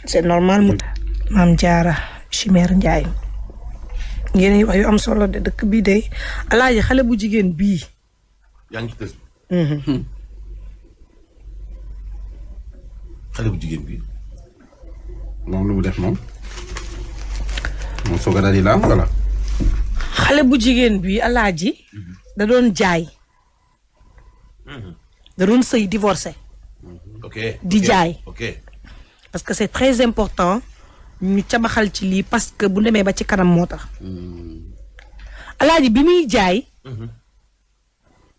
c'est normal mu Maam Jaara Chimère Ndiaye ngeen wax yu am solo de dëkk bii de alaaji xale bu jigéen bii yaa ngi ci tës xale bu jigéen bi moom lu mu def moom soog a daal di laam wala. xale bu jigéen bii alaaji da doon jaay da doon sëy divorcé di jaay parce que c'est très important ñu cabaxal ci lii parce que bu demee ba ci kanam moo tax alaaji bi muy jaay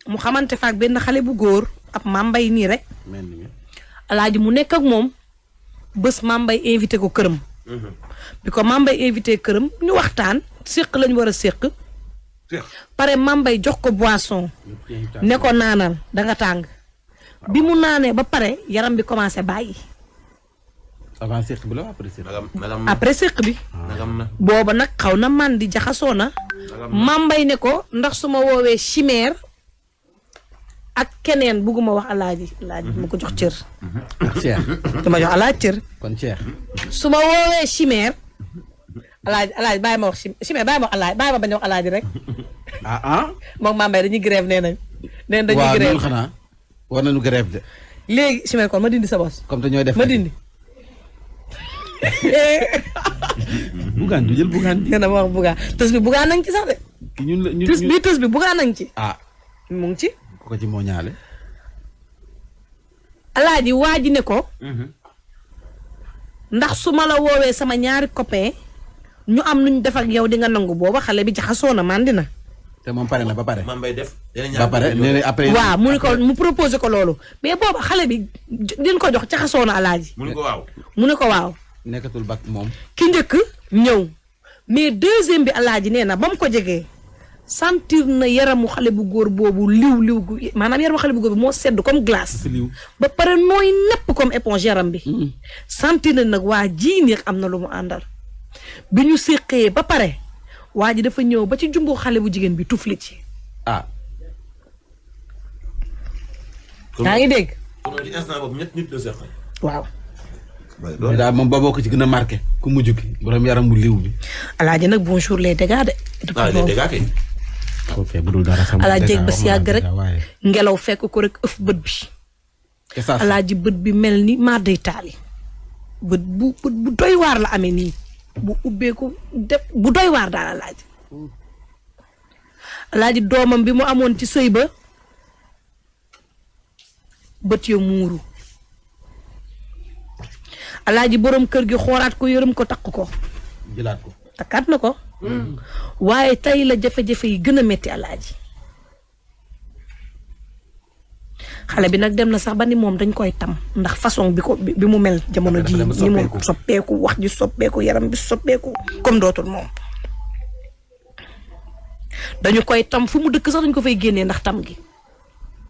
mu xamante faak benn xale bu góor ab mambay nii rek alaaji mu nekk ak moom bés mambay invité ko këram bi ko mambay invité këram ñu waxtaan séq lañu war a séq pare mambay jox ko boisson ne ko naanal danga tàng bi mu naanee ba pare yaram bi commencé bàyyi avant séq bi la après séq après séq bi booba nag xaw na man di jaxasoo na mambay ne ko ndax su ma woowee Chimère ak keneen bugguma wax alaaji ma ko jox cër Cheikh dama jox alaaji cër kon Cheikh su ma woowee Chimère alaaji bàyyi ma wax Chimère bàyyi ma wax alaaji bàyyi ma bañ a wax alaaji rek moom mambay dañuy grève nee nañ dañuy grève waaw xanaa war nañu grève de léegi Chimère kon ma dindi sa bos comme te ñooy def ma dindi bugaan du jël bugaan nee na ma wax bugaan tës bi bugaan nañ ci sax de tës bi bugaan nañ ci mu ngi ci ko ci moo ñaale alaaji waa ji ne ko ndax su ma la woowee sama ñaari copain ñu am nuñ def ak yow di nga nangu booba xale bi jaxasoo na mandi na te moom pare na ba pare man bay def ba pare nee na après waaw mu ne ko mu proposé ko loolu mais booba xale bi din ko jox jaxasoo na alaaji mu ne ko waaw mu ne ko waaw nekkatul bak moom ki njëkk ñëw mais deuxième bi alaaji nee na ba mu ko jegee sentir na yaramu xale bu góor boobu liw gu maanaam yaramu xale bu góor bi moo sedd comme glace ba pare nooy nepp comme éponge yaram bi sentir na nag waa ji nii am na lu mu àndal bi ñu séqee ba pare waa ji dafa ñëw ba ci jumbo xale bu jigéen bi tufli ci yaa ngi dégg ci instant boobu ñett nit la seqal waaw mais daal moom booboo ko ci gën a marqué ku mujj ki borom yaram bu liw bi alaaji nag bonjour les dégâts de les dégâts kay ok bu dul dara sama alaaji jéeg ba si yàgg rek ngelaw fekk ko rek ëf bët bi alaaji bët bi mel ni maa day taali bët bu doy waar la amee nii bu ubbeeku def bu doy waar daal alaaji doomam bi mu amoon ci sëy ba bët yo muuru alaaji borom kër gi xoolaat ko yërëm ko takk ko jëlaat ko takkaat na ko waaye tey la jafe-jafe yi gën a metti alaaji xale bi nag dem na sax ba ni moom dañ koy tam ndax façon bi mu mel jamono ji ni mu soppeeku wax ji soppeeku yaram bi soppeeku comme dootul moom dañu koy tam fu mu dëkk sax dañu ko fay génnee ndax tam gi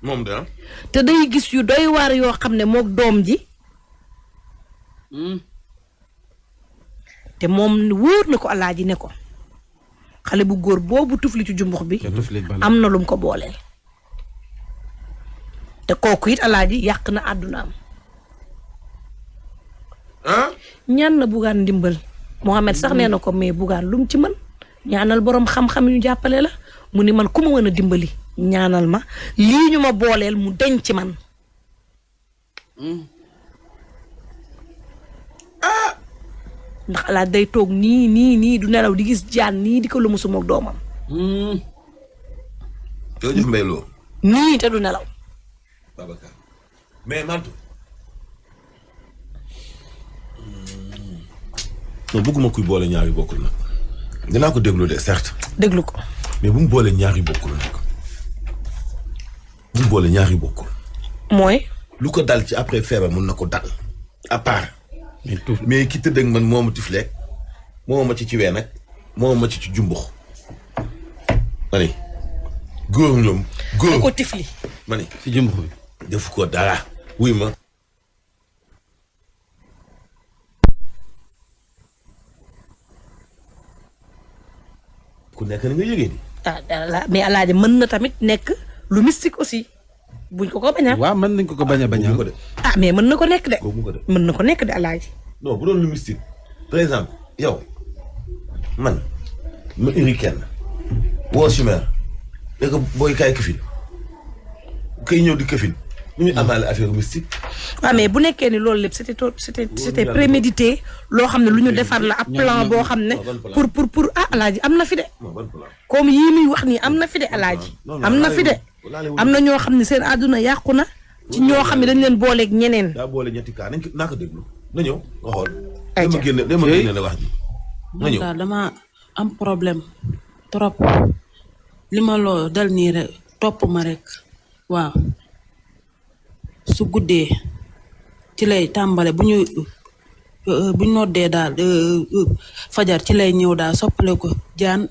moom de te day gis yu doy waar yoo xam ne mook doom ji te moom wóor na ko alaaji ne ko xale bu góor boobu tufli ci jumbux bi am na lum ko booleel te kooku it alaaji yàq na àddunaam ñaan na bugaan ndimbal Mohamed sax nee na ko mais bugaan lu mu ci mën ñaanal boroom xam-xam ñu jàppale la mu ni man ku ma mën a dimbali ñaanal ma lii ñu ma booleel mu deñ ci man ndax alaaj day toog nii du nelaw di gis jaan nii di ko lu musuma ak doomam jërëjëf Mbaye Lo nii te du nelaw Babacar mais Mantou non bëgguma kuy boole ñaar yu bokkul nag dinaa ko déglu de certes déglu ko mais bu mu boole ñaar yu bokkul nag bu mu boole ñaar yu bokkul mooy lu ko dal ci après feebar mun na ko dal à part mais ki tëdd ak man moo ma tifleeg moo ma ci wee nag moo ma ci jumbux ma ni góor ñoom góor ko tifli ma ni ci jumbux bi defu ko dara wuy ma ku nekk na nga yëgee di mais alaaji mën na tamit nekk lu mystique aussi buñ ko baña waaw mën nañ ko bañ a baña mais mën na ko nekk de mën na ko nekk de alaaji non bu doon lu mystique par exemple yow man ma iri kenn woo chimère et que booy kaay këfin kay ñëw di këfin ñu muy amaale affaire mystique. waaw mais bu nekkee ni loolu lépp c'était prémédité loo xam ne lu ñu defar la ab plan boo xam ne pour alaaji am na fi de. comme yii muy wax nii am na fi de alaaji. am na fi de am na ñoo xam ne seen àdduna yàqu na. ci ñoo xam ne dañ leen booleeg ñeneen. daa boole ñetti kaa nañ ko naa ko déglu na ñëw nga xool. ayca dama génne la wax ji. na ñëw daal dama am problème trop li ma loo dal nii rek topp ma rek waaw su guddee ci lay tàmbale bu ñu noddee daal fajar ci lay ñëw daal soppale ko jaan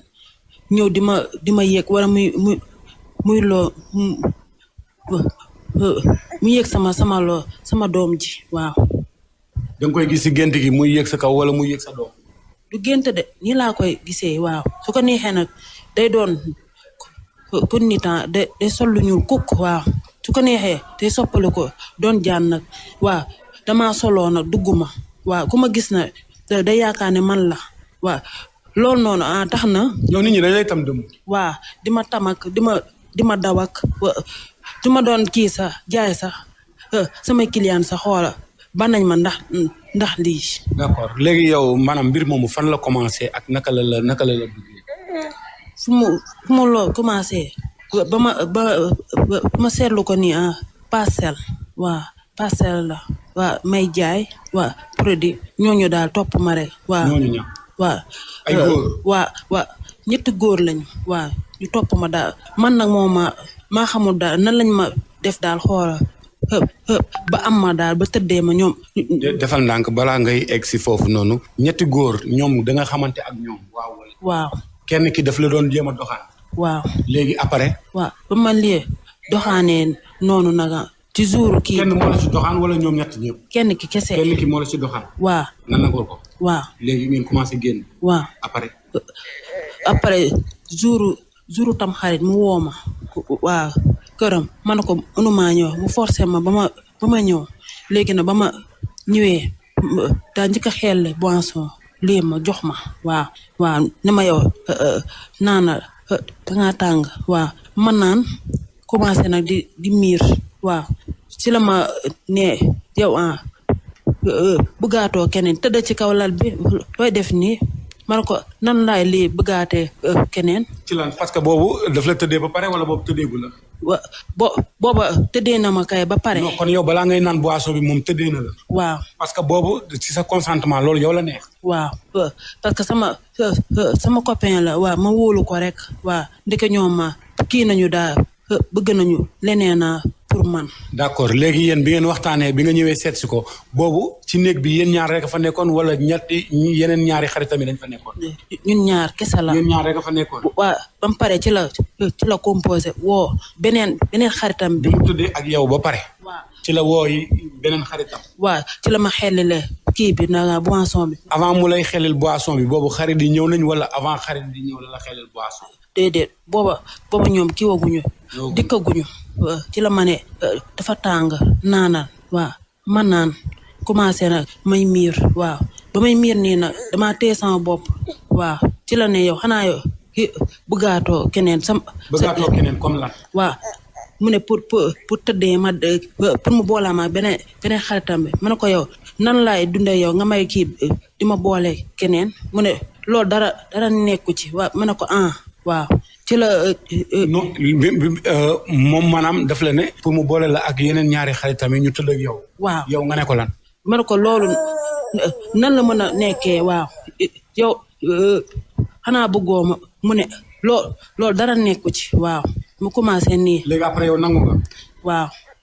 ñëw di ma yéeg wala muy loo mu yéeg sama doom ji waaw. da nga koy gis si gént gi muy yéeg sa kaw wala muy yéeg sa doom. du gént de nii laa koy gisee waaw su ko neexee nag day doon ku nitan day sol lu ñuul kukk waaw su ko neexee day soppali ko doon jaan nag waaw dama soloo nag dugguma waaw ku ma gis na day yaakaar ne man la waaw loolu noonu tax na. yow nit ñi dañ lay tam dëmm. waaw di ma tamak di ma dawak du ma doon kii sax jaay sax samay client sax xoola ba nañ ma ndax lii. d'accord léegi yow maanaam mbir moomu fan la commencé ak naka la duggee. fu mu loo commencé ba ma seetlu ko nii parcelle waaw parcelle la waaw may jaay waaw produit ñooñu daal topp ma rek. waaw ñooñu ña. waaw ay góor. waaw ñetti góor lañu waaw ñu topp ma daal man nag moom maa xamul daal nan lañ ma def daal xoola ba am ma daal ba tëddee ma ñoom. defal ndànk balaa ngay egg si foofu noonu ñetti góor ñoom da nga xamante ak ñoom. waaw. kenn ki daf la doon jéem a doxaan. waaw léegi après. waaw ba ma lii doxaanee noonu nag ci jour kii. kenn moo la si doxaan wala ñoom ñett ñëpp. kenn ki kese. kenn ki moo la si doxaan. waaw nga nangul ko. waaw léegi ngeen commencé génn. waaw après jour tam xarit mu woo ma waaw këram ma ne ko mënumaa ñëw mu forcé ma ba ma ñëw léegi nag ba ma ñëwee daa njëkk a xelle boisson lii ma jox ma waaw ne ma yow naana dangaa tàng waaw man naan commencé nag di miir waaw ci la ma ne yow bëggaatoo keneen tëdd ci kaw lal bi looy def nii ma ne ko nan laay lii bëggaatee keneen. ci lan parce que boobu daf la tëddee ba pare wala boobu tëddeegu la. booba tëddee na ma kay ba pare. non kon yow balaa ngay naan boisson bi moom tëddee na la. waaw parce que boobu ci sa consentement loolu yow la neex. waaw parce que sama copain la waaw ma wóolu ko rek waaw ndeke ñoom ma kii nañu daal bëgg nañu leneen pour man. d'accord léegi yéen bi ngeen waxtaanee bi nga ñëwee seet si ko boobu ci néeg bi yéen ñaar rek fa nekkoon wala yeneen ñaari xaritam yi dañ fa nekkoon. ñun ñaar kese la. yéen ñaar rek fa nekkoon. waaw ba mu pare ci la composé woo beneen xaritam bi. mu tuddee ak yow ba pare. waaw ci la woo yi beneen xaritam. waaw ci la ma xelile kii bi na boisson bi. avant mu lay xelil boisson bi boobu xarit yi ñëw nañ wala avant xarit di ñëw la xelil boisson. déedéet booba ñoom kii waguñu dikkaguñu ci la ma ne dafa tàng naanal waaw man naan commencé nag may miir waaw ba may miir nii nag damaa téye sama bopp waaw ci la ne yow xanaa yow bëggaatoo keneen bëggaatoo keneen comme lan. waaw mu ne pour tëddee ma pour mu boolaa ma beneen xaritam bi ma ne ko yow nan laay dundee yow nga may kii di ma boole keneen mu ne loolu dara nekku ci waaw ma ne ko waaw ci la. non moom maanaam daf la ne. pour mu boole la ak yeneen ñaari xaritam yi ñu tëdd ak yow. waaw yow nga ne ko lan. ma ne ko loolu nan la mën a nekkee waaw yow xanaa bëggoo ma mu ne loolu dara nekku ci waaw mu commencé nii. léegi après yow nangu nga.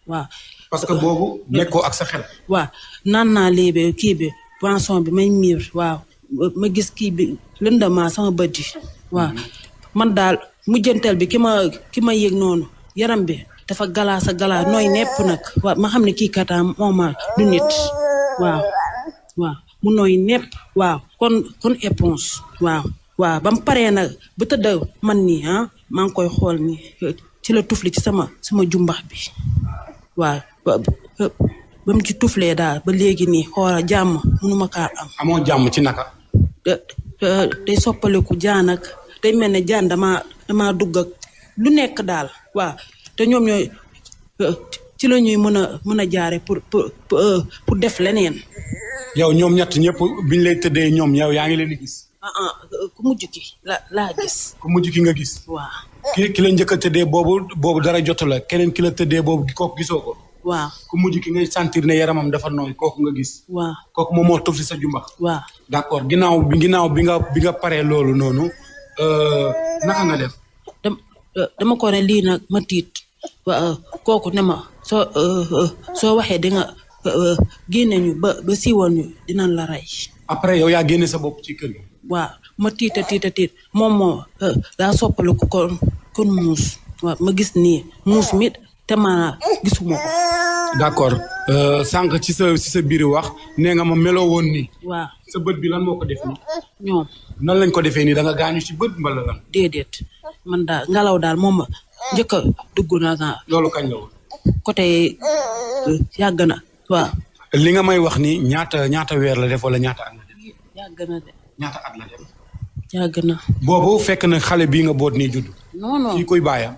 waaw. parce que boobu nekkoo ak sa xel. waaw naan naa léegi kii bi boisson bi may miir waaw ma gis kii bi lëndama sama bët yi waaw. man daal mujjantal bi ki ma yëg noonu yaram bi dafa galaas nooy nepp nag waaw ma xam ne kii kataa mooma du nit waaw mu nooy nepp waaw kon éponge waaw ba mu paree nag bu tëdd man nii maa ngi koy xool nii ci la tufli ci sama jumbax bi waaw ba mu ci tuflee daal ba léegi nii xoola jàmm mënuma kaa am. amoo jàmm ci naka. day soppaliku jaan ak day mel ne jaan damaa dugg ak lu nekk daal waaw te ñoom ñooy ci la ñuy mën a jaare pour def leneen. yow ñoom ñett ñëpp biñ lay tëddee ñoom yow yaa ngi leen di gis. ku mujj ki laa gis. ku mujj ki nga gis. waaw. ki la njëkk a tëddee boobu dara jotu la keneen ki la tëddee boobu kooku gisoo ko. waaw. ku mujj ki ngay sentir ne yaramam dafa nooy kooku nga gis. waaw. kooku moom moo tëf si sa jumbax. waaw. d'accord ginnaaw bi nga paree loolu noonu naka nga def. dama ko ne lii nag ma tiit kooku ne ma soo waxee di nga génne ñu ba siiwal ñu dinañ la rey. après yow yaa génne sa bopp ci kër gi. waaw ma tiit moom moo daa soppaliku kon muus waaw ma gis nii muus mi te ma gisuma ko. d'accord sànq ci sa biir wax nee nga ma meloo woon nii. waaw sa bët bi lan moo ko def nii. ñoom. nan lañ ko defee nii da nga gaañu ci bët mbala lan. déedéet man daal ngelaw daal moom ma njëkk a dugg na nga. loolu kañ la woon. côté yàgg na waaw. li nga may wax ni ñaata weer la def wala ñaata at la def. yàgg na de. ñaata at la def. yàgg na. boobu fekk na xale bii nga boot nii judd. non kii kuy baayam.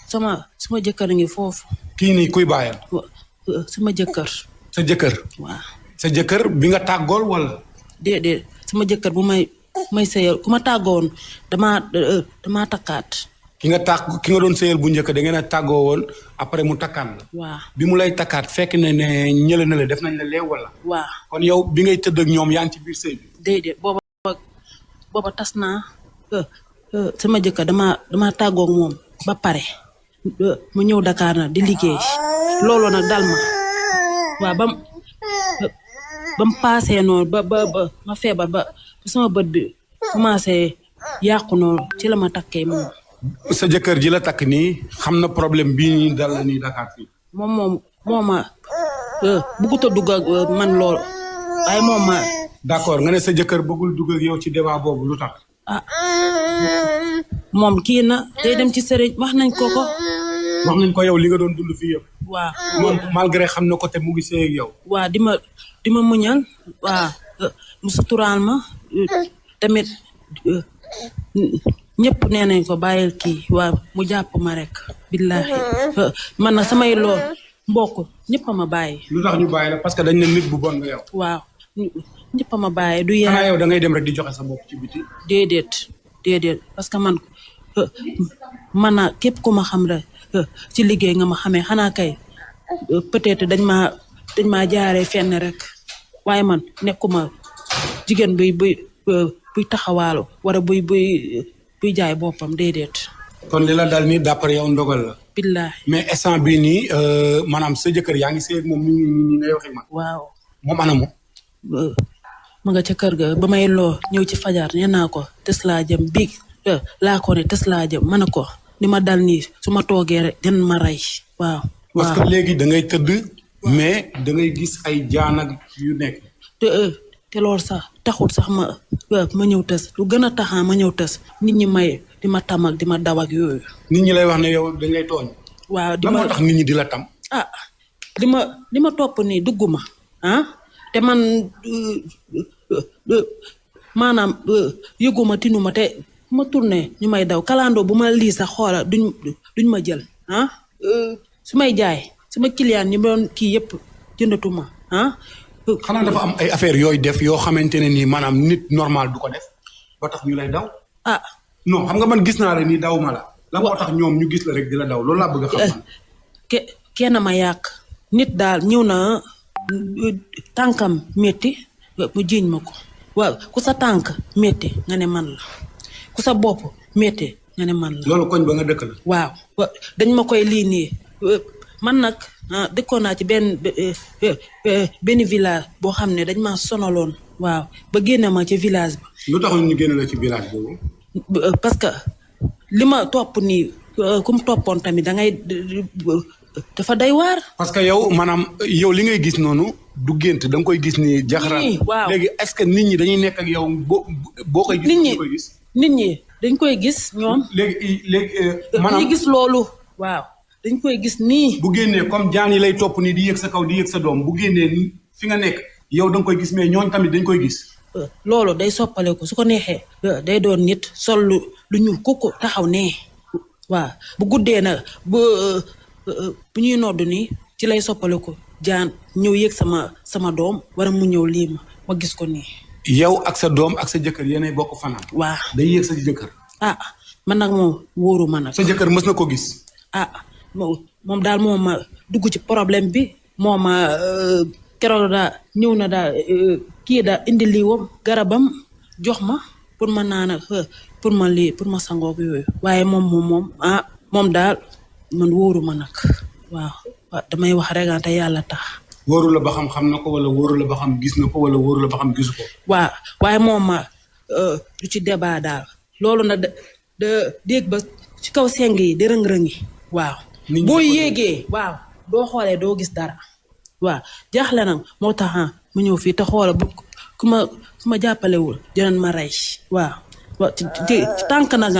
sama jëkkër ngi foofu. kii nii kuy baayam. sama jëkkër. sa jëkkër. waaw. sa jëkkër bi nga tàggool wala. déedéet sama jëkkër bu may sëyal ku ma tàggoon damaa takkaat. ki nga doon sëyal bu njëkk da ngeen a tàggoo woon après mu takkaat la. waaw. bi mu lay takkaat fekk ne ñële na la def nañ la leew wala. waaw. kon yow bi ngay tëdd ak ñoom yaa ngi ci biir sëy bi. déedéet booba tas naa sama jëkkër damaa tàggoog moom ba pare mu ñëw Dakar na di liggéey loolu nag dal ma waaw ba mu paasee noonu ba ma feebar ba sama bët bi commencé yàqu noonu ci la ma takkee moom. sa jëkkër ji la takk nii xam na problème bii ñu dal la nii Dakar fii. moom ma bëggut a dugg ak man lool waaye moom ma. d'accord nga ne sa jëkkër bëggul dugg ak yow ci débat boobu lu tax. moom kii na day dem ci sëriñ wax nañ ko. wax nañ ko yow li nga doon dund fii yëpp. waaw. moom malgré xam na ko te mu ngi sëy ak yow. waaw di ma muñal waaw mu suturaal ma tamit ñëpp nee nañ ko bàyyil kii waaw mu jàpp ma rek. billaahi man na samay lool mbokk ñëpp a ma bàyyi. lu tax ñu bàyyi la parce que dañ ne nit bu bon nga yow. waaw ñëpp a ma bàyyi du yaa. xanaa yow da ngay dem rek di joxe sa bopp ci biti. déedéet parce que man na képp ku ma xam rek ci liggéey nga ma xamee xanaa kay peut-être dañ maa jaaree fenn rek waaye man nekkuma jigéen buy taxawaalu wala buy jaay boppam déedéet. kon li la dal nii d'après yow ndogal la. billaahi. mais instant bii nii maanaam sa jëkkër yaa ngi sëy ak moom ni ngay waxee man. waaw. moom anamu. ma nga ca kër ga ba may loo ñëw ci fajar nee naa ko Tesla jëm biig laa ko ne Tesla jëm ma ne ko ni ma dal nii su ma toogee rek den ma rey waaw. parce que léegi da ngay tëdd. mais da ngay gis ay jaan ak yu nekk. te loolu sax taxul sax ma ñëw tës lu gën a taxaa ma ñëw tës nit ñi may di ma tam ak di ma daw ak yooyu. nit ñi lay wax ne yow dañ lay tooñ. waaw lan moo tax nit ñi di la tam. li ma topp nii dugguma te man maanaam yëguma tinuma te ma tourné ñu may daw kalandoo bu ma lii sax xoola duñ ma jël su may jaay sama client ñi doon kii yëpp jëndatuma xanaa dafa am ay affaire yooyu def yoo xamante ne nii maanaam nit normal du ko def ba tax ñu lay daw. non xam nga man gis naa la nii daw ma la. la moo tax ñoom ñu gis la rek di la daw loolu laa bëgg a xam man. kenn ma yàq nit daal ñëw na tànkam métti mu jiiñ ma ko waaw ku sa tànk métti nga ne man la ku sa bopp métti nga ne man la. loolu koñ ba nga dëkk la. waaw dañ ma koy lii nii man nag dëkkoon naa ci benn village boo xam ne dañ ma sonaloon waaw ba génne ma ci village bi. lu taxoon ñu génne la ci village boobu. parce que li ma topp nii ku mu toppoon tamit da ngay dafa day waar. parce que yow maanaam yow li ngay gis noonu du gént da nga koy gis ni jaxaraan. waaw léegi est-ce que nit ñi dañuy nekk ak yow boo koy gis. nit ñi dañ koy gis ñoom. léegi maanaam dañuy gis loolu. waaw dañ koy gis nii. bu génnee comme jaan yi lay topp nii di yëg sa kaw di yëg sa doom bu génnee fi nga nekk yow da nga koy gis mais ñooñ tamit dañ koy gis. loolu day soppale ko su ko neexee. day doon nit sol lu ñuul kukku taxaw nee. waaw bu guddee nag bu ñuy noddu nii ci lay soppale ko jaan ñëw yëg sama doom wala mu ñëw lii ma gis ko nii. yow ak sa doom ak sa jëkkër yéenay bokk fanaan. waaw day yëg sa jëkkër. man nag moom wóoru ma nag. sa jëkkër mës na ko gis. moom daal moo ma dugg ci problème bi moo ma keroog daal ñëw na daal kii daal indi lii wam garabam jox ma pour ma naan pour ma lii pour ma sangoog yooyu waaye moom daal man wóoru ma nag waaw damay wax rek te yàlla tax. wóoru la ba xam na ko wala wóoru la ba xam gis na ko wala wóoru la ba xam gisu ko. waaw waaye moom ma du ci débat daal loolu nag da dégg ba ci kaw seng yi di rëng-rëngi waaw. boo yéegee waaw doo xoolee doo gis dara waaw jaaxle nag moo tax mu ñëw fii te xoola bu ku ma jàppalewul dinañ ma rey waaw ci tànk nag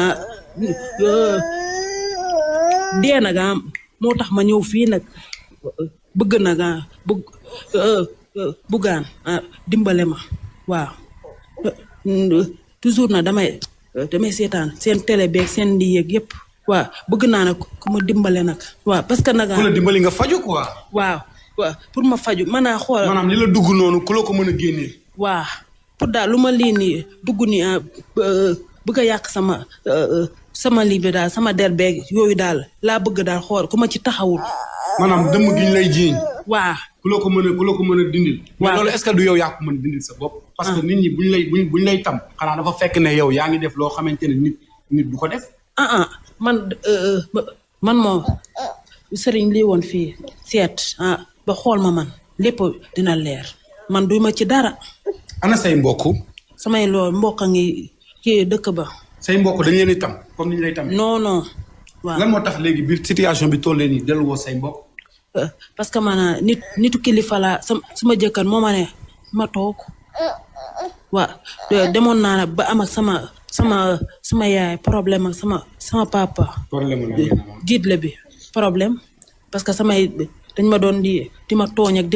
dee nag moo tax ma ñëw fii nag bëgg nag buggaan dimbale ma waaw toujours nag damay seetaan seen télé beeg seen lii yeeg yëpp waaw bëgg naa nag ku ma dimbale nag waaw parce que nag ku la dimbali nga faju quoi. waaw pour ma faju mën naa xool maanaam li la dugg noonu ku la ko mën a génnee. waaw pour daal lu ma lii nii dugg nii bëgg a yàq sama lii bi daal sama der beeg yooyu daal laa bëgg daal xool ku ma ci taxawul. maanaam dëmm gi ñu lay jiiñ. waaw ku la ko mën a dindil. mais loolu est-ce que du yow yaa ko mën a dindil sa bopp. parce que nit ñi buñ lay tam. xanaa dafa fekk ne yow yaa ngi def loo xamante ne nit du ko def. man moom sëriñ lii woon fii seet ba xool ma man lépp dina leer man du ma ci dara. ana say mbokk. samay loolu mbokk a ngi kii dëkk ba. say mbokk dañ leen di tam comme ni ñu lay tam. non waaw lan moo tax léegi biir situation bi tollee nii delluwoo say mbokk. parce que man nitu kilifa laa sama jëkkër moo ma ne ma toog waaw demoon naa ne ba am ak sama yaay problème ak sama papa. problème la jiitle bi problème parce que dañ ma doon di ma tooñ ak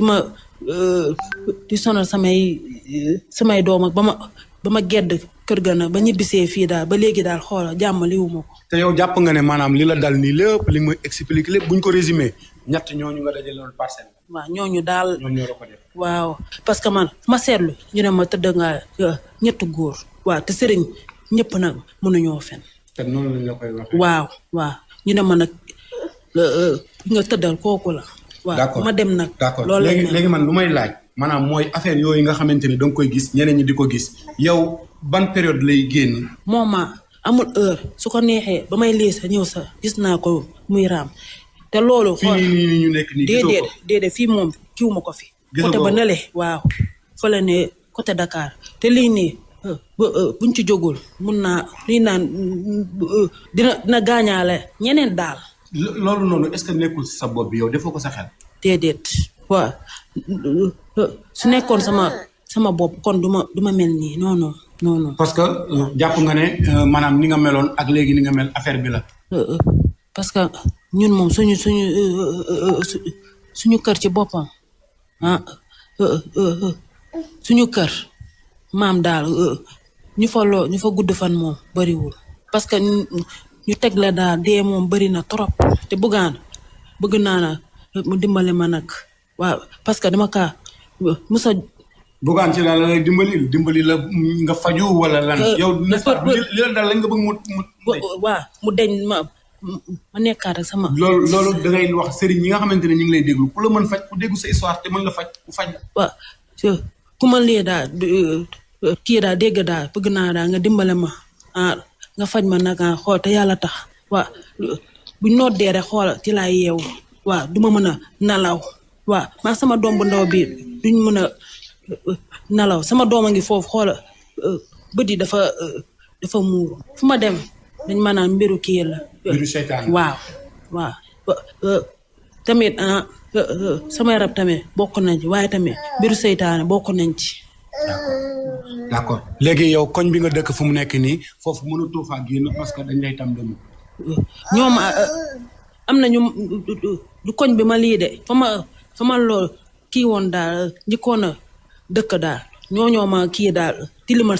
di sonal samay doom ak ba ma gedd kër ga nag ba ñibbisee fii daal ba léegi daal xoola jàmm liwuma ko. te yow jàpp nga ne maanaam li la dal nii lépp li nga expliqué lépp buñ ko résumé ñett ñooñu nga dajale loolu parcelle. waaw ñooñu daal. ñooñu ñoo ko def. waaw parce que man ma seetlu ñu ne ma tëdd nga ñetti góor. waaw te sëriñ ñëpp nag mënuñoo fen. te noonu lañ la koy waxee. waaw ñu ne ma nag nga tëddal kooku la. waaw ma dem nag. d'accord léegi man lu may laaj. maanaam mooy affaire yooyu nga xamante ni da nga koy gis ñeneen ñi di ko gis yow ban période lay génn. moom amul heure su ko neexee ba may lii sa ñëw sa gis naa ko muy raam te loolu. xool fii nii ñu nekk nii gisoo ko déedéet fii moom kiw ma ko fi. côté ba nele waaw fële ne côté Dakar te lii nii buñ ci jógul mun naa lii naan dina gaañaale ñeneen daal. loolu noonu est-ce que nekkul sa bopp bi yow defoo ko sa xel. déedéet waaw su nekkoon sama bopp kon du ma mel nii non. parce que jàpp nga ne maanaam ni nga meloon ak léegi ni nga mel affaire bi la. parce que ñun moom suñu kër ci boppam suñu kër maam daal ñu fa gudd fan moom bariwul parce que ñu teg la daal dee moom bari na trop te bëgg naa na mu dimbale ma nag waaw parce que dama kaa musa bugaan ci la lay dimbali la nga faju wala lan yow li la daal lañ nga bëgg mu deñ ma nekkaat ak sama loolu da ngay wax sëriñ ñi nga xamante ne ñu ngi lay déglu ku la mën faj ku déggu sa histoire te mën la faj ku faj waaw ku ma lii daal kii daal dégg daal bëgg naa daal nga dimbale ma nga faj ma nag xool te yàlla tax waaw buñ noddee rek xool ci laay yeewu waaw duma mën a nalaw waaw maa sama doom bu ndaw bi duñ mën a nalaw sama doom a ngi foofu xoola bët yi dafa muuru fu ma dem dañ ma naan mbiru kii la mbiru seytaan waaw tamit sama rab tamit bokk nañ ci waaye tamit mbiru seytaane bokk nañ ci. d'accord léegi yow koñ bi nga dëkk fu mu nekk nii foofu mënatoo faa génn parce que dañ lay tam dem. am na ñu du koñ bi ma lii de fa ma lool kii woon daal njëkkoon a dëkk daal ñoo ma kii daal tilimal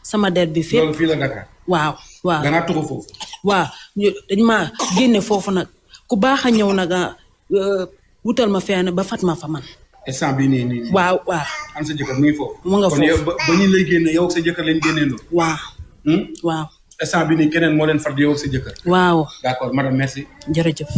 sama der bi fépp. loolu fii la Dakar. waaw. danaa tuxu foofu. waaw dañ ma génne foofu nag ku baax a ñëw nag wutal ma fenn ba fat ma fa man. instant bii nii. waaw. am sa jëkkër mu ngi foofu. mu nga foofu kon yow ba ñu lay génne yow ak sa jëkkër lañ génnee loolu. waaw. instant bii nii keneen moo leen far yow ak sa jëkkër. waaw. d'accord madame merci. jërëjëf.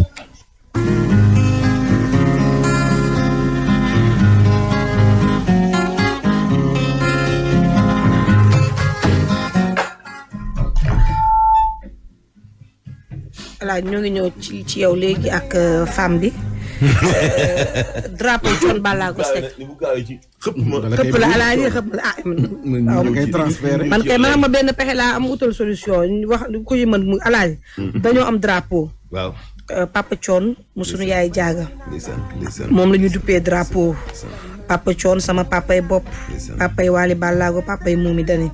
voilà ñoo ngi ñëw ci yow léegi ak femme bi. drapeau Thione Ballago Seck. xëpp la alaaji xëpp la man kay ma benn pexe laa am utal solution wax ko ci mën mu alaaji dañoo am drapeau. waaw. Papa Thione mu sunu yaay jaaga. moom la ñu duppee drapeau. Papa Thione sama papay bopp. papay Waly Ballago papay Moumi Dani.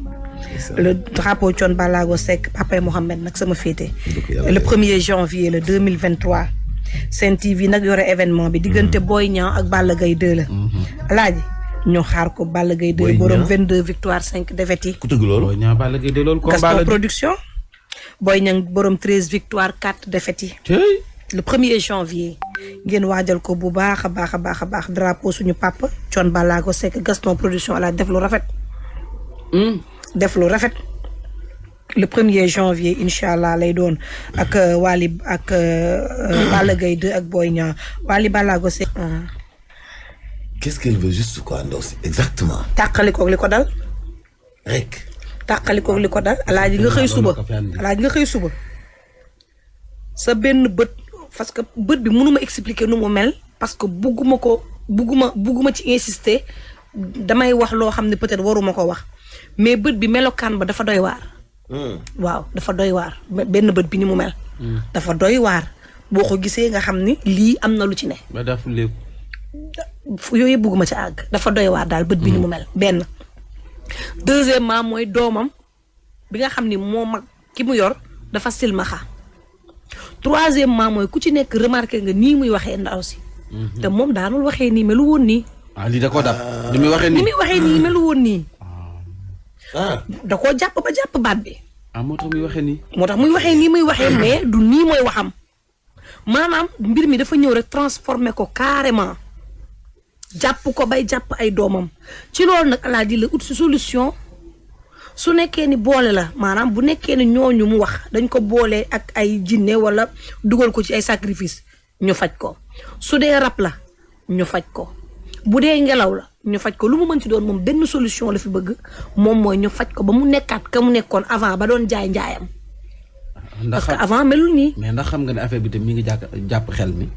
le drapeau Thione Ballago Seck papay Mohamed nag sama féete. le 1er janvier le 2023. Sen TV nag yore événement bi diggante Boy Niang ak Balla Gaye 2 la. alaaji ñoo xaar ko Balla Gaye 2 borom 22 victoires 5 défaites yi. ku tëgg loolu. Boy Niang Balla Gaye 2 loolu. Gaston production. Boy Niang borom 13 victoires 4 défaites yi. le 1er janvier. ngeen waajal ko bu baax a baax drapeau suñu papa Thione Ballago Seck Gaston production ala def lu rafet. def lu rafet. le 1er janvier incha allah lay doon ak Waly ak Balla Gaye 2 ak Boy Niang Waly Ballago Seck. qu'est-ce qu'elle veut juste quoi ndaw si exactement. tàqalikoog li ko dal. rek. tàqalikoog li ko dal alaaji nga xëy suba. sa benn bët parce que bët bi mënuma expliquer nu mu mel parce que bugguma ci insister damay wax loo xam ne peut-être waruma ko wax mais bët bi melokaan ba dafa doy waar. waaw dafa doy waar benn bët bi ni mu mel. dafa doy waar boo ko gisee nga xam ni lii am na lu ci ne. ba dafa léegi. yooyu yëpp bugguma ci àgg dafa doy waar daal bët bi ni mu mel benn. deuxièmement mooy doomam bi nga xam ni moo mag ki mu yor dafa silmaxa. troisièmement mooy ku ci nekk remarqué nga nii muy waxee ndaw si. te moom daanul waxee nii melu woon nii. lii da koo dab ni muy waxee nii melu woon nii. da koo jàpp ba jàpp baat bi. moo tax muy waxee nii. moo tax muy waxee nii muy waxee mais du nii mooy waxam maanaam mbir mi dafa ñëw rek transformé ko carrément jàpp ko bay jàpp ay doomam ci loolu nag alaaji la ut si solution su nekkee ni boole la maanaam bu nekkee ni ñooñu mu wax dañ ko boole ak ay jinne wala dugal ko ci ay sacrifice ñu faj ko su dee rab la ñu faj ko bu dee ngelaw la ñu faj ko lu mu mën ci doon moom benn solution la fi bëgg moom mooy ñu faj ko ba mu nekkaat ka mu nekkoon avant ba doon jaay njaayam. parce que avant melul nii. mais ndax xam nga ne affaire bi tam mi ngi jàpp xel mi.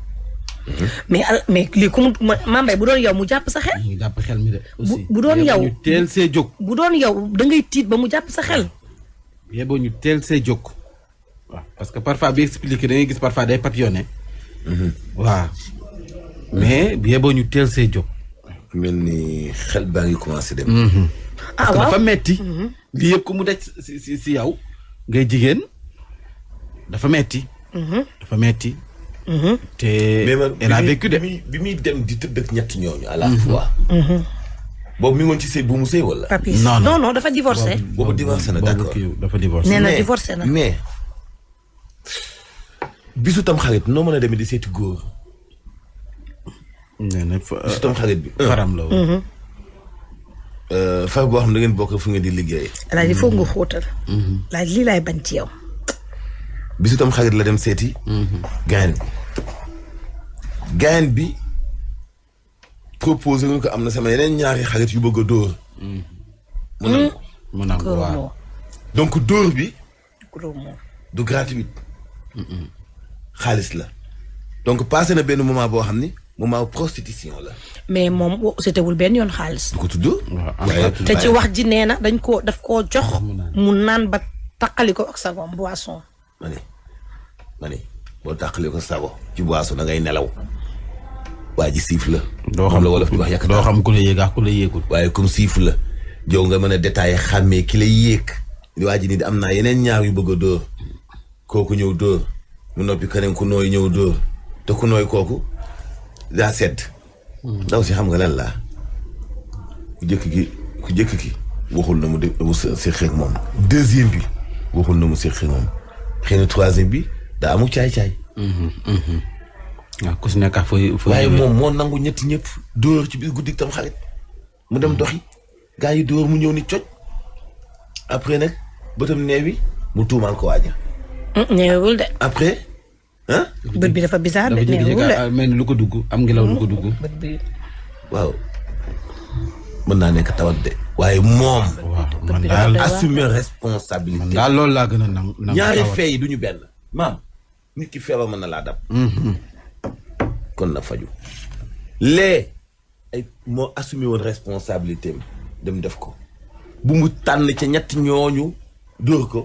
mais lii ku mu Mambay bu doon yow mu jàpp sa xel. mi ngi jàpp xel mi de. aussi bu doon yow ñu teel see jóg. bu doon yow da ngay tiit ba mu jàpp sa xel. yeboo ñu teel see jóg. waaw parce que parfois bi expliqué da ngay gis parfois day papillonné. waaw mais yeboo ñu teel see jóg. mel ni xel baa ngi commencé dem. parce que dafa metti lii yëpp ku mu daj si yow ngay jigéen dafa metti dafa metti te elle a vécu de bi muy dem di tëdd ak ñetti ñooñu à la fois. boobu mi ngoon ci sëy bu mu sëy wala. Papis non dafa divorcé. boobu divorcé na d'accord dafa divorcé. nee na divorcé na mais bisu tam xarit noo mën a demee di seeti góor. nee na bisu tam xarit bi. faram la woon. far boo xam ne da ngeen bokk fu ngeen di liggéey. laaj il faut nga xóotal. laaj lii laay bañ ci yow. bisu tam xarit la dem seeti. gayen bi proposé nga ko am na sama yeneen ñaari xarit yu bëgg a dóor. mu nangu waaw. donc dóor bi. gros mot. du gratuit. xaalis la. donc passé na benn moment boo xam ni moment prostitution la. mais moom setewul benn yoon xaalis. du ko tudd. te ci wax ji nee na daf koo jox. mu naan ba taqali ko ak sagom boisson. ma ne boo taqali ko sago ci boisson da ngay nelaw. waa ji siif la. doo xam la wolof di wax yàq doo xam ku la yéeg ak ku la yéegul. waaye comme siif la jow nga mën a détaillé xàmmee ki la yéeg. di waa ji ni am naa yeneen ñaar yu bëgg a dóor. kooku ñëw dóor mu noppi keneen ku nooy ñëw dóor te ku nooy kooku daa sedd. ndaw si xam nga lan laa ku jëkk ki waxul na mu séq ak moom. deuxième bi waxul na mu séq ak moom xëy na troisième bi daa amu caay-caay. waaw ku si nekk fooy. waaye moom moo nangu ñetti ñëpp dóor ci biir guddi tam xarit mu dem doxi gaa yi dóor mu ñëw ni coj après nag bëtam neewi mu tuumaal ko waaja. neewul de. après ah. bët bi dafa bizarre de neewul de. mel ni lu ko dugg am ngelaw lu ko dugg. bët bi. waaw mën naa nekk tawat de. waaye moom. waaw man daal assumer responsabilité. man daal loolu laa gën a nangu. ñaari fee yi du ñu benn. maam nit ki feebar mën na laa dab. kon na faju lee ay moo assumé woon responsabilité am dem def ko bu mu tànn ca ñetti ñooñu dóor ko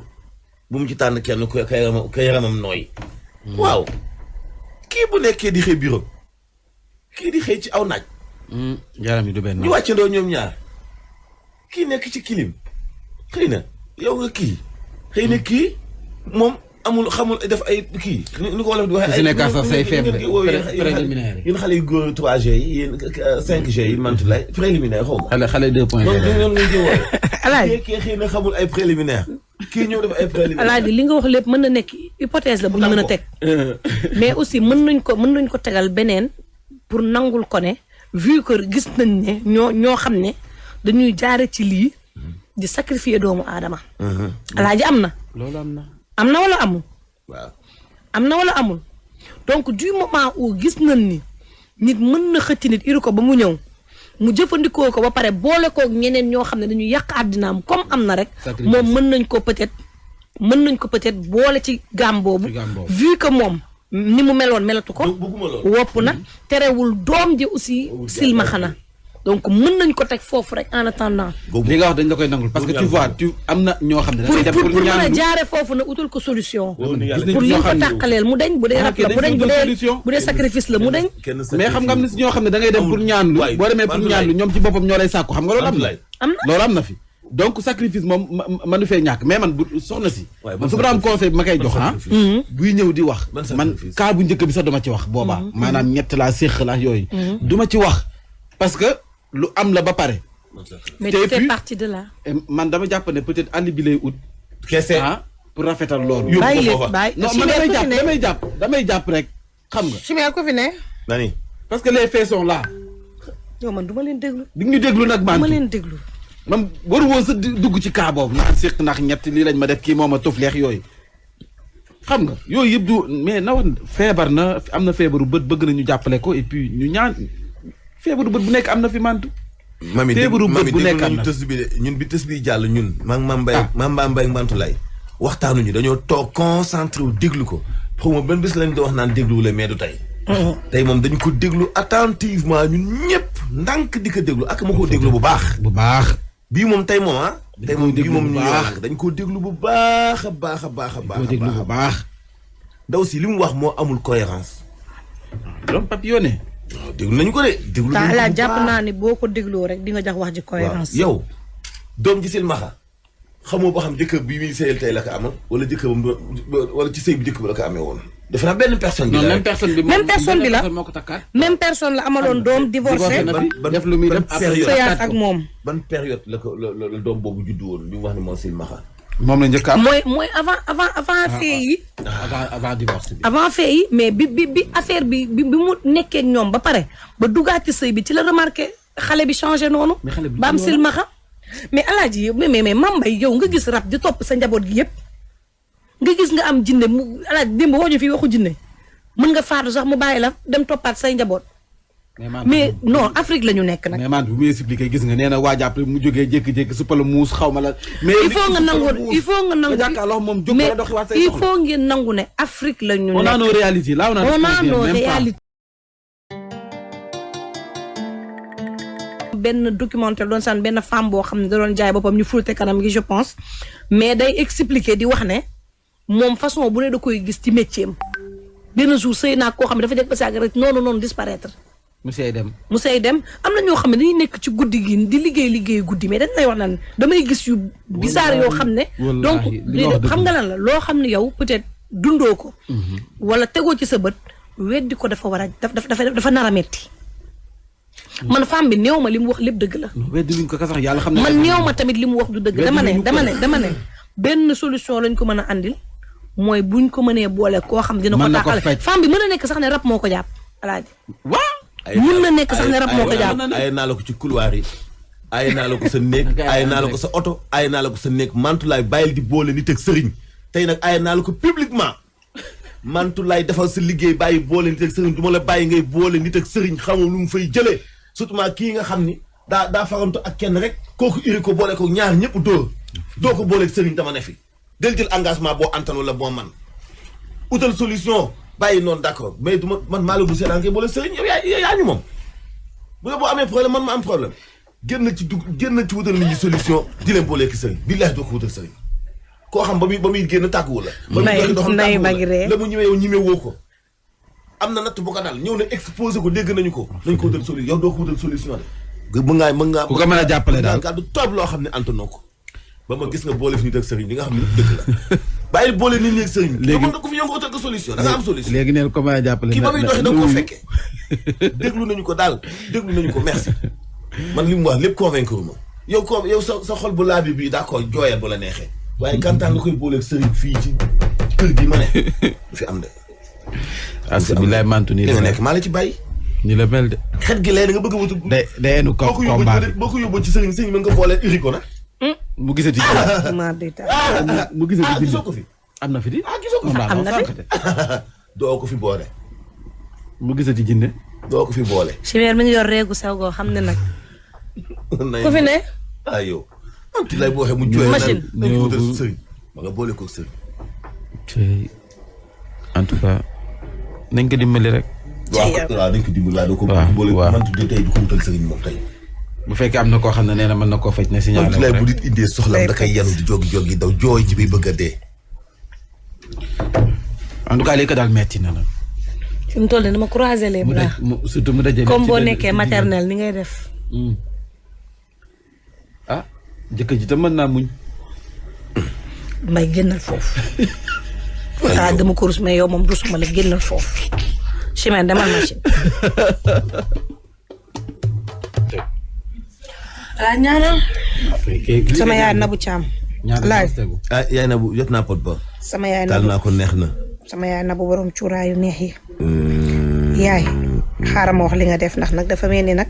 bu mu ci tànn kenn ku yaramam nooy. waaw kii bu nekkee di xëy bureau kii di xëy ci aw naaj. yaram yi du benn. ñu wàccandoo ñoom ñaar kii nekk ci kilim xëy na yow nga kii xëy na kii moom amul xamul def ay kii ni ko wolof di waxee. su nekk sax say faible préliminaire yéen xale yu góor 3G yi yéen 5G yi mantulay préliminaire xaw ma. xale 2.0. donc ñoom ñoo jëm woon. Alaaji kii xëy na xamul ay préliminaire kii ñëw def ay préliminaire. Alaaji li nga wax lépp mën na nekk hypothèse la bu ñu mën a teg. mais aussi mën nañ ko tegal beneen pour nangul ko ne vu que gis nañ ne ñoo xam ne dañuy jaare ci lii di sacrifier doomu aadama. Alaaji am na. loolu am na. am na wala amul. waaw am na wala amul donc du moment où gis nañ ni nit mën na xëcc nit iri ko ba mu ñëw mu jëfandikoo ko ba pare boole koog ñeneen ñoo xam ne dañuy yàq àddinaam comme am na rek. moom mën nañ ko peut-être boole ci gaam boobu. vu que moom ni mu meloon melatu ko. wopp na terewul doom ji aussi silmaxa na donc mën nañ ko teg foofu rek en attendant. li nga wax dañ la koy nangul parce que tu vois am na ñoo xam ne. pour mën a jaare foofu na utal ko solution. pour li ko tàqaleel mu deñ bu dee rab la bu dee sacrifice la mu deñ. mais xam nga am na si ñoo xam ne da ngay dem pour ñaanlu boo demee pour ñaanlu ñoom ci boppam ñoo lay sàkku xam nga loolu am na. loolu am na fi donc sacrifice moom manu fee ñàkk mais man bu soxna si. man su ma daan conseil bi ma koy jox buy ñëw di wax man cas bu njëkk bi sax duma ci wax boobaa maanaam ñett laa séq la yooyu duma ci wax parce que lu am la ba pare. mais tu fais partie de là. man dama jàpp ne peut-être àll bi lay ut. kese pour rafetal loolu. bàyyi leen bàyyi non man damay jàpp rek xam nga. chimère ko fi ne. nani parce que les faits sont là. yow man du ma leen déglu. di ñu déglu nag man du ma leen déglu. man waru woon sa dugg ci cas boobu. naan séq ndax ñett lii lañ ma def kii moom a tufleex yooyu. xam nga yooyu yëpp du mais na woon feebar na am na feebaru bët bëgg nañu jàppale ko et puis ñu ñaan. feebaru bët bu nekk am na fi mantu. feebaru bët bu nekk am na tës bi de ñun bi tës bi jàll ñun. Mame Mbaye Mantu lay waxtaanuñu dañoo toog concentré wu déglu ko xaw ma ban bés lañ doon wax naan déglu la mais du tey. tey moom dañu ko déglu attentivement ñun ñëpp ndànk di ko déglu ak ma ko déglu bu baax. bu baax. bii moom tey moom tey moom bii moom ñu wax dañ ko déglu bu baax a baax a baax a baax. déglu bu baax. ndaw si li mu wax moo amul cohérence. loolu papillonné. waaw déglu nañu ko de. déglu nañu ko la jàpp naa ne boo ko dégloo rek di nga jox wax ji cohérence. yow doom ji silmaxa xamoo ba xam jëkkër bi muy sëyal tey la ko amal wala jëkkër ba wala ci sëy bi jëkkër ba la ko amee woon. defe naa benn personne bi la même personne bi la moo ko takkaat. même personne la amaloon doom divorcé. def lu muy def sëyaat ak moom. ban période la ko la doom boobu juddu woon ñu wax ne moom silmaxa. moom la njëkk am mooy avant fee yi. avant divorce bi. avant fee yi mais bi affaire bi mu nekkee ñoom ba pare ba duggaat ci sëy bi ci la remarqué xale bi changé noonu. ba am silmaxa mais alaaji mais Mame Mbaye yow nga gis rab di topp sa njaboot gi yëpp nga gis nga am jinne mu alaaji démb waxuñu fi waxu jinne mën nga faatu sax mu bàyyi la dem toppaat say njaboot. mais non Afrique la ñu nekk nag. mais man bu muy expliqué gis nga nee na waaj après mu jógee jékki-jékki su pala muus xaw ma la. mais il faut nga nangu moom jóg la doxi waat say il faut ngeen nangu ne Afrique la ñu nekk. on a nos réalités là on a nos réalités. benn documentaire doon sànni benn femme boo xam ne da doon jaay boppam ñu foulte kanam gi je pense mais day expliquer di wax ne moom façon bu ne da koy gis ci métier am benn jour sëy naa koo xam ne dafa jëkk ba sàgg rek noonu disparaître. mu sey dem am na ñoo xam ne dañuy nekk ci guddi gi di liggéey guddi mais dañ lay wax naan damay gis yu bizarre yoo xam ne. donc xam nga lan la loo xam ne yow peut-être dundoo ko. wala tegoo ci sa bët weddi ko dafa war a dafa nar a metti. man femme bi néew ma li mu wax lépp dëgg la. weddi luñ ko ka sax yàlla xam na. man néew ma tamit li mu wax du dëgg. dama ne benn solution lañ ko mën a andil mooy buñ ko mënee boole koo xam dina ko tàqale. femme bi mën na nekk sax ne rab moo ko jàpp alaaji. waaw. mën na nekk sax ne rab moo ko jàpp. ay naa la ko ci couloir yi. ay naa la ko sa néeg ay naa la ko sa oto ay naa la ko sa néeg Mantoulaye bàyyil di boole nit ak sëriñ tey nag ay naa la ko publiquement Mantoulaye defal sa liggéey bàyyi boole nit ak sëriñ du ma la bàyyi ngay boole nit ak sëriñ xamul lu mu fay jëlee surtout kii nga xam ni daa farantu ak kenn rek kooku iri ko boole ko ñaar ñëpp doo ko booleeg sëriñ dama ne fi del jël engagement boo antan wala boo man utal solution bàyyi noonu d'accord mais du man maa la bu seetaan ngay boole sëriñ yow yaa ñu moom bu boo amee problème man ma am problème génn ci wutal nit ñi solution di leen booleeki sëriñ billaahi doo ko wutal sëriñ koo xam ba muy génn tàgguwu la ba muy doxi doxam tàgguwu la mu ñëwee yow ñimee woo ko am na natt bu ko dal ñëw na exposé ko dégg nañu ko nañ ko wutal solution yow doo ko wutal solution de mën ngaa ku ko mën a jàppale daal kàddu toob loo xam ne antanoo ko ba ma gis nga boole fi nit ak sëriñ li nga xam ne dëgg la bàyyi boole nit ñi ak sëriñ léegi mën na ko fi ñëw nga wutal ko solution da nga am solution léegi neen ko mën a jàppale kii ba muy doxi da nga koo fekkee déglu nañu ko merci man li mu wax lépp convaincre ma yow sa xol bu laabi bii d'accord jooyal bu la neexee waaye kantaan nga koy booleeg sëriñ fii ci kër gi ma ne du fi am de alhamdulilah mantu nii li nga nekk maa la ci bàyyi ni la mel de xet gi léegi nga bëgg a wutu deenu ko combat boo ko yóbboo ci sëriñ mën nga boole iri ko nag mu gisati mu gisati gisoo ko fi am na fi di gisoo ko fi am na fi doo ko fi boole mu gisati jinne doo ko fi boole chimère mi ngi yor reegu sew goo xam ne nag ku fi ne yow am ti lay boo waxee mu jooyee machine nañ ko wutal sëriñ ma nga boole ko sëriñ en tout cas nañ ko dimbali rek waaw dañ ko dimbali laa doo ko boole man tuddee tey du ko wutal sëriñ moom tey bu fekkee am na koo xam ne nee na mën na koo faj ne signalé lay bu nit indee soxlam da koy yanu di jógi daw jooy ci bi bëgg a dee en tout cas lii ko daal metti na la fi mu toll nii dama croiser les bras surtout mu dajale comme boo nekkee maternelle ni ngay def ah jëkkër ji tam mën naa muñ may génnal foofu dama ko rus mais yow moom rusuma la génnal foofu chimère demal machine ala ñaanal sama yaay Nabu Caam laaj yaay Nabu jot naa pot ba sama yaay taal naa ko neex na sama yaay Nabu borom cuuraayu neex yi yaay xaaral ma wax li nga def ndax nag dafa mel ni nag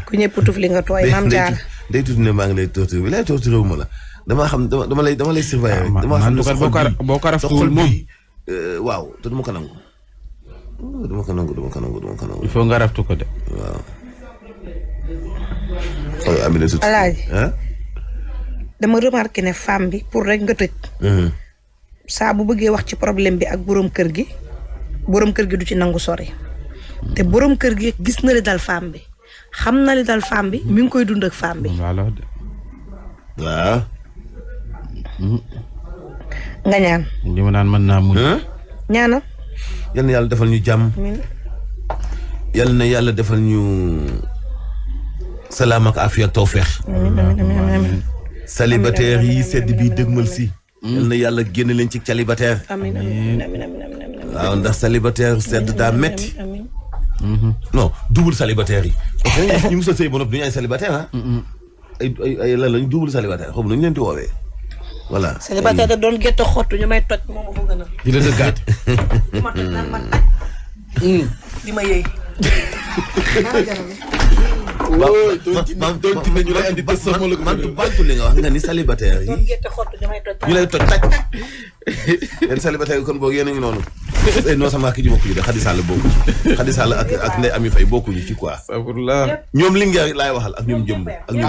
ku ñëpp tuf li nga tooy maam jaar day tuuti ne maa ngi lay torturé bi lay torturé wu ma la dama xam dama lay surveiller rek dama xam ne boo ko rafetlu moom waaw te duma ko nangu il faut nga raftu ko de waaw Amina sut alaaji dama remarqué ne femme bi pour rek nga tëj saa bu bëggee wax ci problème bi ak borom kër gi du ci nangu sori te borom kër gi gis na li dal femme bi xam na li dal femme bi mi ngi koy dund ak femme bi waaw nga ñaan li ma naan mën naa muñ ñaanal yal na yàlla defal ñu jàmm yal na yàlla defal ñu salaam ak afiya ak tawfeex célibataire yi sedd bi dëgmal si yal na yàlla génn leen ci célibataire waaw ndax célibataire sedd daa metti non double célibataire yi parce que ñu mos a sëy ba noppi du ñu ay célibataire ay lan lañu double célibataire xam nañu leen di woowee voilà célibataire da doon gerte xottu ñu may toj moom moo gën a di la dëggaat di ma toj naan ma taj di ma yëy doon ñu lay andi bantu li nga wax nga ni célibataire yi ñu lay toj taj yéen célibataire yi kon boog yéen a ngi noonu non sama ki ji bokkuñu de Khady Sall bokku Khady Sall ak Ndeye Amy Faye bokkuñu ci quoi ñoom li ngeen laay waxal ak ñoom jëmb ak ñoom